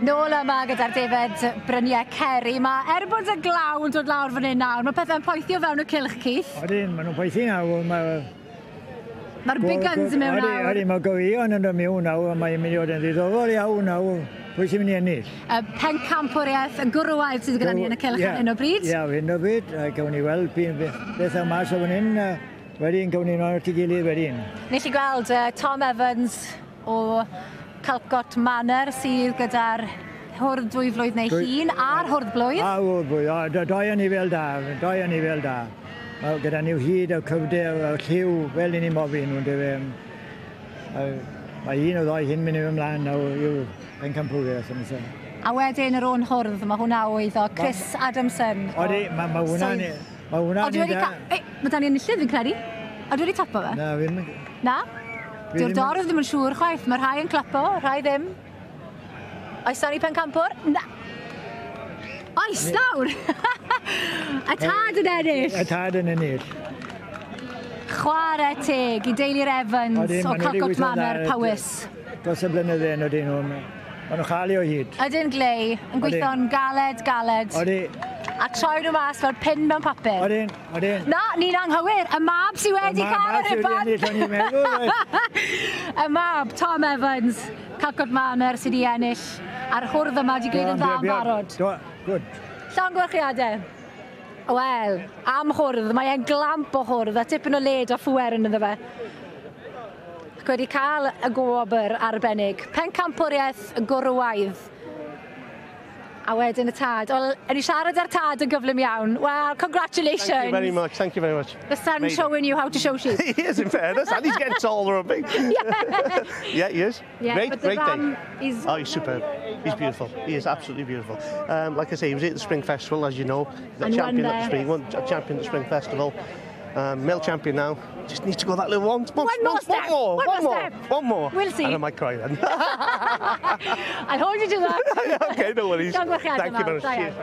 Nôl yma gyda'r defed Bryniau Ceri. Mae, er bod y glaw yn dod lawr fan hyn nawr, mae pethau'n poethi o fewn y cylch, Keith. Odyn, maen nhw'n poethi nawr. Mae'r big guns yn mewn nawr. Odi, mae gywion yn dod mewn nawr, a mae'n mynd i fod yn ddiddorol iawn nawr. Pwy sy'n mynd i ennill? Y pencampwriaeth, y gwrywaidd sydd gyda ni yn y cylch ar hyn o bryd. Ie, ar hyn o bryd. A gawn ni weld beth am mas o fan hyn. Wedyn, gawn ni nôl at ei gilydd wedyn. Nes i gweld Tom Evans o Calcot Manor sydd gyda'r hwrdd 2 flwydd neu hŷn a'r hwrdd blwydd. A hwrdd blwydd, o, doi anifail da, doi anifail da. Mae gyda nhw hyd y cryfder, y lliw, fel i ni mofyn nhw'n dyfe. Mae un o ddoi hyn mynd i ymlaen nawr i'w pencampwriaeth. A wedyn yr o'n hwrdd, mae hwnna oedd o Chris Adamson. Odi, mae hwnna'n... Mae hwnna'n... Wedi Mae dan ni enillydd, fi'n credu. A dwi wedi tapo fe? Na, fi'n... Na? Dyw'r dorf ddim yn siŵr chwaith. Mae rhai yn clapo, rhai ddim. Oes dan ni pencampwr? Na. Oes, nawr! Y tad yn ennill. Y tad yn ennill. Chwarae teg i deulu'r Evans o Calcot Manor, Powys. Dros y blynydde yn ydyn nhw. Maen nhw'n chael o hyd. Ydyn glei, yn gweithio'n galed, galed. Odi. A troi nhw mas fel pin mewn papur. Odyn, odyn. Na, ni'n anghywir. Y mab sydd wedi cael yr rhuban. Y mab, Tom Evans, Calcot Manor sydd wedi ennill. A'r hwrdd yma wedi gwneud yn dda yn barod. Do, good. Llongyfarchiadau. Wel, am hwrdd, mae e'n glamp o hwrdd a tipyn o led a phŵer yn iddo fe. Ac wedi cael y gwobr arbennig. Pencampwriaeth gwrywaidd. A wedyn y tad. Wel, yn i siarad â'r tad yn gyflym iawn. Well, congratulations. Thank you very much. Thank you very much. The son Amazing. Showing you how to show sheep. He is, in fairness, and he's getting taller and big. Yeah, he is. Yeah, Great, but the great ram day. is- Oh, he's superb. He's beautiful. He is absolutely beautiful. Like I say, he was at the Spring Festival, as you know. The And won champion at the there. Spring, won champion at the Spring Festival. Male champion now. Just needs to go that little one. One more one step. more. One One more more. step. One more. We'll see. And I might cry then. I'll hold you to that. Okay, no worries. Llongyfarchiadau Thank you very much. mawr. Da iawn. Cheers.